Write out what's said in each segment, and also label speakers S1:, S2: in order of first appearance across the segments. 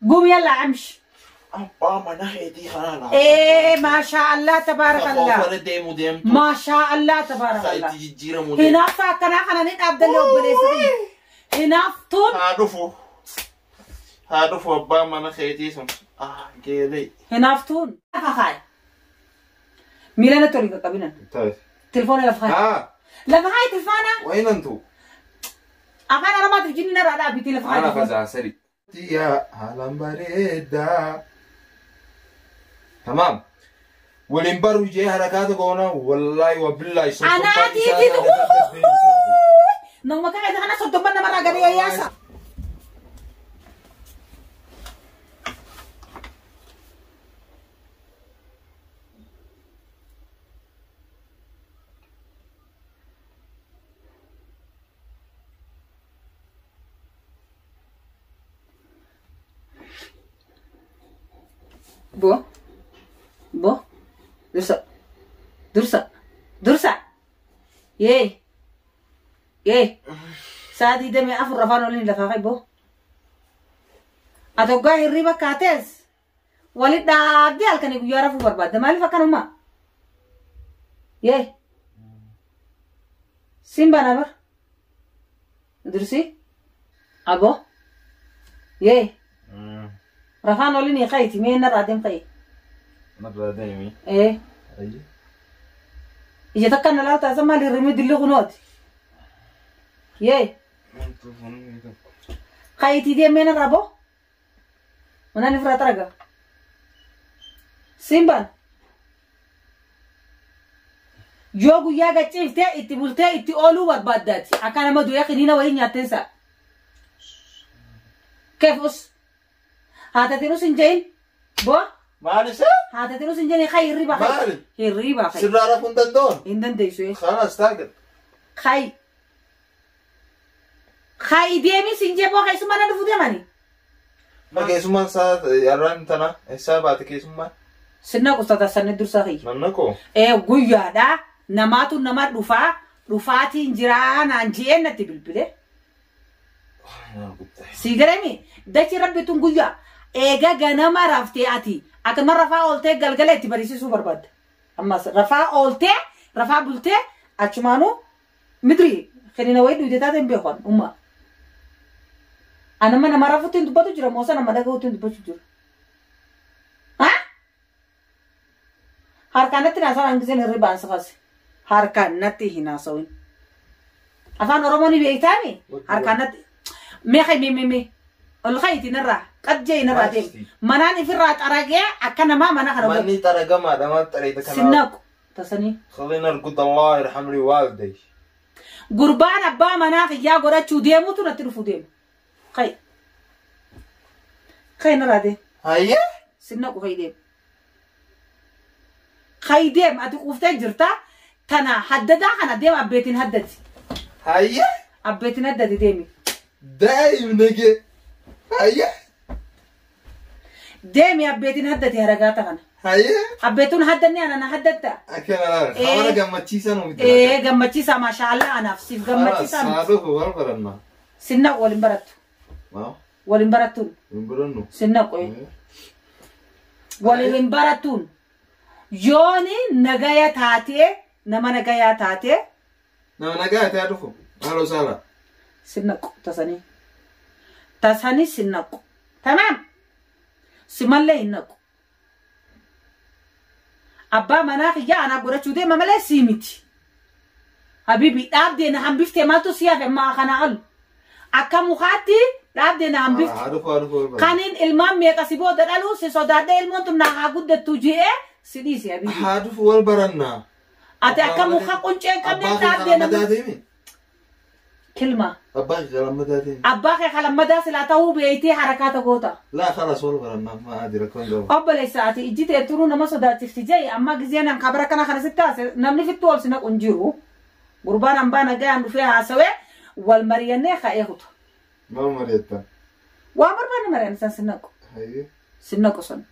S1: Gum yalla amshi.
S2: Abbaa mana keetii kana laa.
S1: Ee maashaa Allah tabaarakallah.
S2: Koofara deemu deemtu.
S1: Maashaa Allah tabaarakallah.
S2: Itti jijjiiramu deemu.
S1: Hinaaffaa akkanaa kana ni dhaabdallee obboleessa kiyya. Hinaaftuun
S2: Haa dhufu. Haa dhufu abbaa mana keetii sun. Ah geelee.
S1: hinaaftuun. Lafa kaayi. Miila natti olii qaqqabinan. Telefoona lafa kaayi.
S2: Haa
S1: Lafa kaayi telefoona.
S2: wayinantu.
S1: Afaan Oromaatiif jinni narraa dhaabbitii lafa kaayi.
S2: Ana
S1: telefoona.
S2: fasaa sadi. Yaa haalaan bareedaa. Tamaam. Waliin baruu jee harakaata goona wallaahi wabillaahi
S1: Anaatiifi Nama kana kana soddomman namarraa gadi yayyaasa. Bo. Bo. Dursa. Dursa. Dursa. Yee. Yee. Sa'a 24 afaan oliin lafaa qabu. Bo. Ati hoggaa hirriba kaatees walitti dhaabdee halkanii guyyaa rafuu barbaadda. Maaliif akkanuma? Yee. Siin baana bar. Dursi. Abo. Yee. Rafaan oliin qayti mee narraa deem qayi.
S2: Narraa deemi.
S1: Ee. Ija takka na laaltaa isa maal hirribni dilli kunooti. Yee. Qayitii deemee narraa bo. Manaan ifraa xaraga. Simbaan. Yoo guyyaa gachiiftee itti bultee itti ooluu barbaaddaati. Akka nama du'ee qiniina wayii nyaatteen sa'a. Keef us. Haatatiin us hin jehin. Bo.
S2: Maal isa?
S1: Haatatiin us hin jehin kayi hirriba kayi.
S2: Maali?
S1: Hirriba kayi.
S2: Sirraa rafuu hin danda'uun?
S1: Hin dandeessu. ee.
S2: Kanas taagat.
S1: Kayi. Kayi deemis hin jee boo keessummaa na dhufuu deemani.
S2: Ma keessummaan isaa yarraan tana eessaa baate keessummaan?
S1: Sinna qustata sanni dursa kiyya.
S2: Nanna koo.
S1: Ee guyyaadha namaatu nama dhufaa dhufaatiin jiraa naan je'een natti bilbile. Sii galemi dachi rabbi tun guyyaa eega ganama raftee ati akkuma rafaa ooltee galgala itti barisiisuu barbaadda. Ammas rafaa ooltee rafaa bultee achumaanuu midri kenina wayii dhuyite taate hin beekan umma. Anama nama rafuutti hin dubbatu jira moosa nama dhagahuutti hin dubbatu jira. Haa? Harkaan natti naasawaa hangiseen hirribaan si kase. Harkaan natti hin haasawin. Afaan Oromoo ni beektaami? Harkaan natti. Mee kai mee mee mee. Ol kayti narraa qajjee narraa deemi. Manaan ifirraa xaragee akka namaa mana kana godhu.
S2: Manni xaragamaadha maal xareeta kana.
S1: Sinnaqu tasanii.
S2: خلينا نرقد الله يرحم لي والدي.
S1: Gurbaan abbaa manaa kiyyaa godhachuu deemutu natti dhufuu deema. Kai. Kai narraa deemi.
S2: هيا
S1: Sinnaqu kai deemi. Kai deem ati quuftee jirta tana haddadaa kana deema abbeetiin haddati.
S2: هيا
S1: Abbeetiin haddati deemi.
S2: دايم نجي هيا
S1: Deemi abbeetiin haddati haragaata kana.
S2: هيا
S1: Abbeetuun haddanni ana na haddatta.
S2: أكل أنا
S1: إيه.
S2: خبرة جمتشيسا نومي
S1: Ee gammachiisaa maashaa Allah anaaf siif gammachiisaa miti.
S2: صادق والبرنا
S1: Sinnaqu waliin barattu.
S2: ما
S1: Waliin barattuun.
S2: ينبرنو
S1: Sinnaqu ee. Waliin hin barattuun. Yooni nagaya taatee nama nagayaa taatee
S2: نعم أنا قاعد تعرفه أهلا وسهلا
S1: sinnaqu tasanii. Tasanii sinnaqu. Tamaam. Simallee hin naqu. Abbaa manaa kiyyaa anaa godhachuu deema malee sii miti. Habibi dhaabdee na hambiftee maaltu si hafe maa kana ol. Akka mukaatti dhaabdee na hambifte.
S2: عارفه عارفه
S1: Kaniin ilmaan meeqa si booda dhaluu si sodaadhee ilmoon tun naa haa guddattu je'ee si dhiise habibi.
S2: عارفه والبرنا
S1: Ati akka muka quncee hin qabne dhaabdee
S2: أبا
S1: namni.
S2: داتيمي
S1: Kilma.
S2: أبا لما داتيمي
S1: Abbaa kee kalammadaa silaa ta'uu beeytee harakaata goota.
S2: لا خلاص والبرنا ما أدري كون جو
S1: Obboleessa ati ijji tee turuu nama sodaachifti jee amma gizeen an kabara kana kana sitti haase namni fittu ol si naqu hin jiru. Gurbaan hambaa nagayaan dhufee haasawee wal mari'annee ka'ee kuta.
S2: ما مريتا
S1: Waan barbaanne mari'anne san si naqu.
S2: هيا
S1: Si naqu san.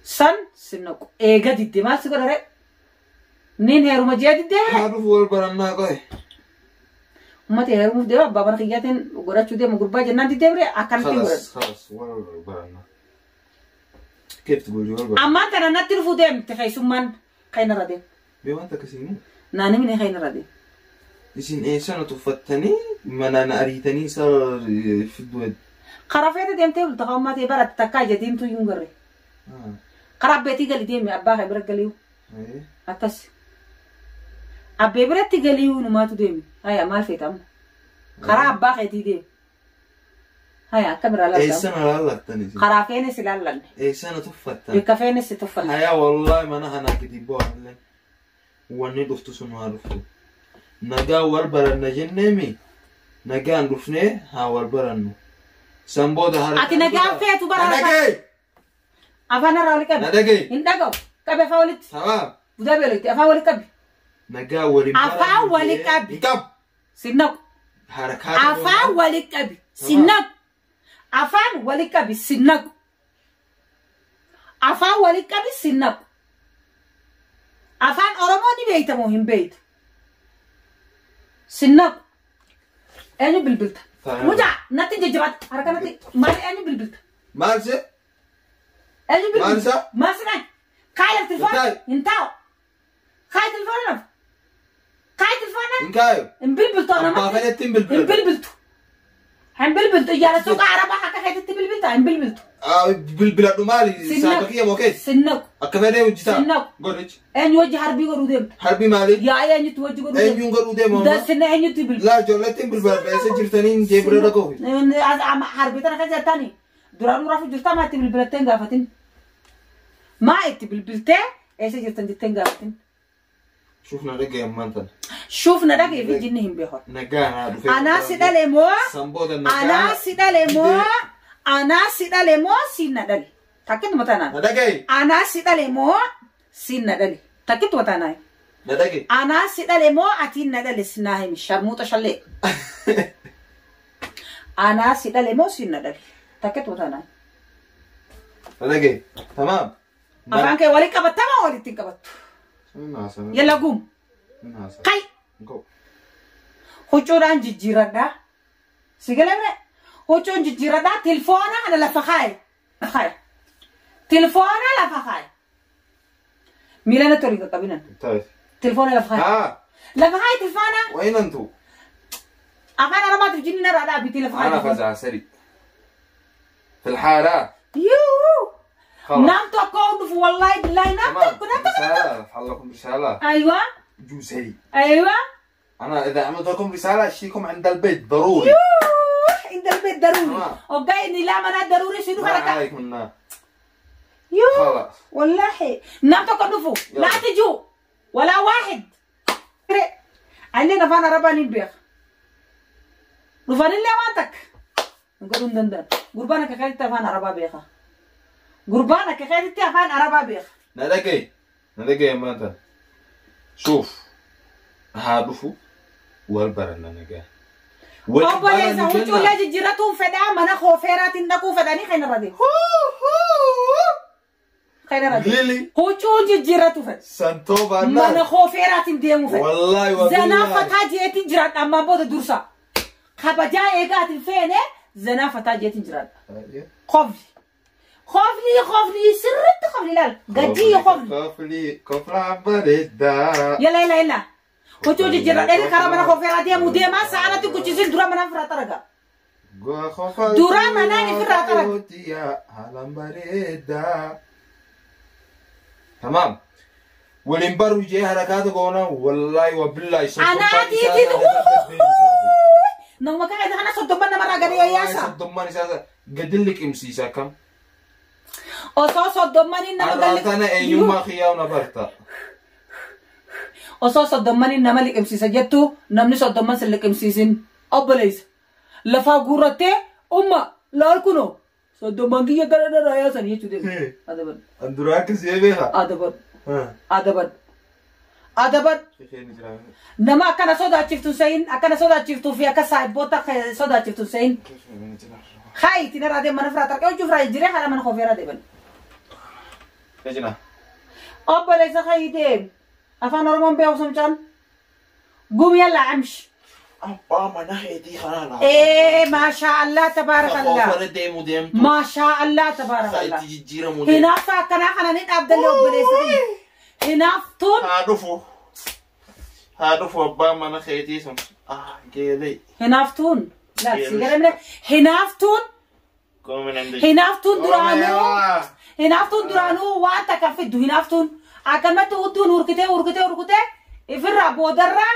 S1: San si naqu. Eega didde maal si godha ree? Niin heeruma jee diddee?
S2: عارفه والبرنا قوي
S1: Ummata heerumuuf deema abbaa mana kiyyaatiin godhachuu deema gurbaa jennaan diddee akkanatti godhadhu.
S2: خلاص خلاص ولا برنا كيف تقولي ولا برنا
S1: Ammaan tana natti dhufuu deemte keessummaan kainarra deema.
S2: بي وانت كسيمو
S1: Naani mini kainarra deema.
S2: isin eessana tuffattanii manaan ariitanii isa fidduu
S1: Karaa feete deemtee bulta kan ummatee baratte takkaa ija diimtuu iyyuu hin garre. Karaa abbeetii gali deemi abbaa kee bira galiyu akkas. Abbee biratti galiyuu numaatu deemi. Haya maal feeta amma? Karaa abbaa keetii deemi. Haya akka biraa laalta.
S2: Eessana laallattan isin
S1: Karaa feene si laallanne.
S2: eessana tuffattan
S1: Bikka feene si tuffanne.
S2: haya wallahi mana kanaa gadi bu'aallee wanni dhuftu sun haa dhuftu nagaa wal baranna jenneemi nagaan dhufnee haa wal barannu san booda harka
S1: Ati nagaan feetu bara
S2: na dhagaye
S1: Afaan irraa wali qabi.
S2: na dhagaye
S1: Hin dhaga'u. Qabi afaan walitti.
S2: tamaam
S1: Budaa beelootti afaan wali qabi.
S2: nagaa waliin
S1: Afaan wali qabi.
S2: hin qabu
S1: Si naqu.
S2: harkaa
S1: Afaan wali qabi. Si naqu. Afaan wali qabi si naqu. Afaan wali qabi si naqu. Afaan Oromoo ni beeyta moo hin beeytu? Si naqu. Eenyu bilbilta? Mucaa natti jajjabaata. Harka natti maal eenyu bilbilta?
S2: maal se
S1: Eenyu
S2: Maal
S1: bilbilta?
S2: isaa?
S1: Maal si dhaay? Kaaya tilfoona.
S2: Hin taayu.
S1: Hin taa'u. Kaaya tilfoona lafa. Kaaya tilfoona.
S2: hin kaayu
S1: Hin bilbiltu
S2: abbaa
S1: namatti.
S2: fedhetti hin
S1: Hin
S2: bilbilatu
S1: bilbiltu. Hin bilbiltu. Ijaara suuqa arabaa akka keetitti bilbilta. Hin bilbiltu.
S2: Bilbiladhu maali
S1: Sinnaqu.
S2: saaba kiyya moo keessa
S1: Sinnaqu.
S2: akka fedhee hojjetaa
S1: Sinnaqu.
S2: godhichi
S1: Eenyu wajji harbii godhuu deemta?
S2: harbi maali
S1: Yaa'ii eenyutti wajji godhuu deemta?
S2: eenyuun godhuu deema amma
S1: Sinna eenyutti bilbilta?
S2: laa ijoolletti hin bilbiladha eessa jirtanii jee bira dhaqoofi
S1: Harbii tana keessa jirtani. Duraan muraafu jirta maa itti bilbilattee hin gaafatin? Maa itti bilbiltee eessa jirtan jettee hin gaafatin?
S2: Shuuf na dhagaye ammaan tana
S1: Shuuf na dhagee fi jinni hin beekan.
S2: nagaa naa dhufee
S1: Anaa si dhale moo?
S2: san booda nagaa
S1: Anaa si dhale moo? Anaa si dhale moo? Siin na dhale. Takkituma tanaan.
S2: na dhagaye
S1: Anaa si dhale moo? Siin na dhale. Takkituma tanaan.
S2: na dhagaye
S1: Anaa si dhale moo atiin na dhale sinaa himi sharmuuxa shallee. Anaa si dhale moo siin na dhale. Takkituma tanaan.
S2: na dhagaye tamaam
S1: Afaan kee waliin qabattamaa walitti hin qabattu. Yalla guum. Kai huccuudhaan jijjiiradhaa. Si galee huccuun jijjiiradhaa tilfoona kana lafa kaaye. Kaaye. Tilfoona lafa kaaye. Miila natti olii qaqqabinan. Tilfoona lafa kaaye.
S2: haa
S1: Lafa kaaye tilfoona.
S2: wayin antu
S1: Afaan Oromaatiif jinni narraa dhaabbiti lafa
S2: أنا
S1: kaaye.
S2: فزع سري في الحارة
S1: Yuu.
S2: خلاص
S1: Nam tokko dhufu wallahi billahi nam
S2: تمام
S1: tokko nam tokko.
S2: رسالة أفعل لكم رسالة
S1: Aywa.
S2: جو سري
S1: Aywa.
S2: أنا إذا عملت لكم رسالة أشيكم عند البيت ضروري
S1: عند البيت ضروري.
S2: تمام.
S1: Hoggaa inni laa manaa ضروري siduu
S2: ما
S1: kana ka.
S2: عليك منا
S1: Yuu.
S2: خلاص
S1: والله نام تقدفوا لا
S2: يلا.
S1: تجوا ولا واحد عندنا فانا رباني بيخ رفان اللي وانتك نقولون دندن قربانك خيرت فانا ربا بيخ قربانك خيرت فانا ربا بيخ
S2: ندقي ندقي يا ماتا شوف هادفو والبرنا نجا
S1: obboleessa huccuullee jijjiirratuun fedhaa mana koofeeraatiin dhaquu fedhanii kan irra deemu. Kan irra deemu.
S2: Lili
S1: Huccuun jijjiirratu fedha.
S2: سنتوبا
S1: Mana koofeeraatiin deemu fedha.
S2: والله
S1: Zanaa
S2: وبالله
S1: fataa jeetiin jiraadha ammaan booda dursa. Kabajaa eegaatiin feene zanaa fataa jeetiin jiraadha. Qofli. Qofli qofli sirriitti qofli ilaal. Gaddii qofli.
S2: كفلي كفلة بريدة
S1: Yala yala yala. Huccuu jijjiirradhee karaa mana koofeeraa deemu deemaa sa'aanatti guchisiin dura mana ofirraa xaraga. Dura manaan ifirraa xaraga.
S2: تمام ولين برو جي حركات قونا والله وبالله
S1: Anaatiitiin Nama kana kana soddomman namarraa gadi yaasa.
S2: صدمان اساسا قدلك امسيسا كم
S1: Osoo soddommaniin nama galli.
S2: انا ايوما خياونا برتا
S1: Osoo soddommaniin nama liqimsiisa jettu namni soddomman sin liqimsiisin obboleessa. Lafaa guurrattee umma laal kunoo soddomman kiyya gara dharraa yaasan jechuu deema. Adabadhu.
S2: اندراك سيبيها
S1: Adabadhu. Adabadhu. Adabadhu. Nama akkana sodaachiftu se'in akkana sodaachiftuu fi akka saayibboota sodaachiftu se'in. Hayi itti narraa deeman mana firaa tarqee hojii firaa jijjiiree haadha mana koofeeraa deeman. Obboleessa hayi deem. Afaan Oromoon beeku sumcaan. Gum yalla amshi.
S2: Abbaa mana keetii kanaa laata.
S1: Ee, maashaa Allah tabaarakallah.
S2: Koofara deemu deemtu.
S1: Maashaa Allah
S2: Ka
S1: tabaarakallah.
S2: itti jijjiiramu deemtu.
S1: Hinaaffaa akkanaa kana ni dhaabdallee obboleessa kiyya. Hinaaftuun
S2: Haa dhufu. Haa dhufu abbaa mana keetii sun. Ah, geelee.
S1: Hinaaftuun laal si garamne hinaaftuun
S2: Koome namni.
S1: Hinaaftuun duraanuu hinaaftuun duraanuu waan takka fiddu hinaaftuun akkanumatti udduun hurkitee hurkitee hurkitee ifirraa boodarraa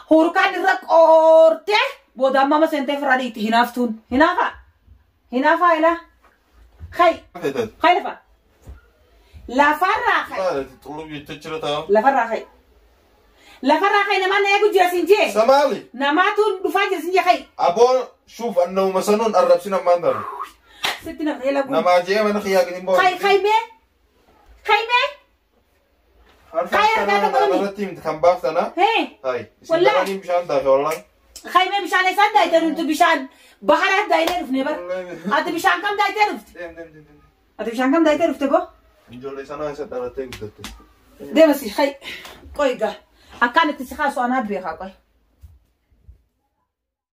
S1: hurkaan irra qoortee booda amma amma seentee ifirraa dhiitti hinaaftuun hinaafa hinaafaa ilaa kay kay lafa lafarraa kay lafarraa kay lafarraa kay namaan na eegu jira siin jee
S2: Samaali.
S1: Namaatu dhufaa jira siin jee kay.
S2: Aboo shuuf annawuma sanuun arrabsin ammaan tana.
S1: Sitti na fayyala kun.
S2: Namaa jee mana kiyyaa gadi hin bahu.
S1: Kay kay mee kay mee.
S2: Harka
S1: Kay harkaa
S2: kana
S1: tokko miti.
S2: irratti himti kan baaftana.
S1: Hee.
S2: Hay. Isin
S1: Wallahi.
S2: daraniin bishaan taate wallahi.
S1: Kay mee bishaan eessaan daayitee dhuftu bishaan baharaat daayitee dhufne bar. Ati bishaan kam daayitee dhufte?
S2: Deem deem deem.
S1: Ati bishaan kam daayitee dhufte boo?
S2: Ijoollee sanaa isa dhalattee guddatte.
S1: Deema si kay qoy gaa akkaan itti si kaasu anaa beekaa qoy.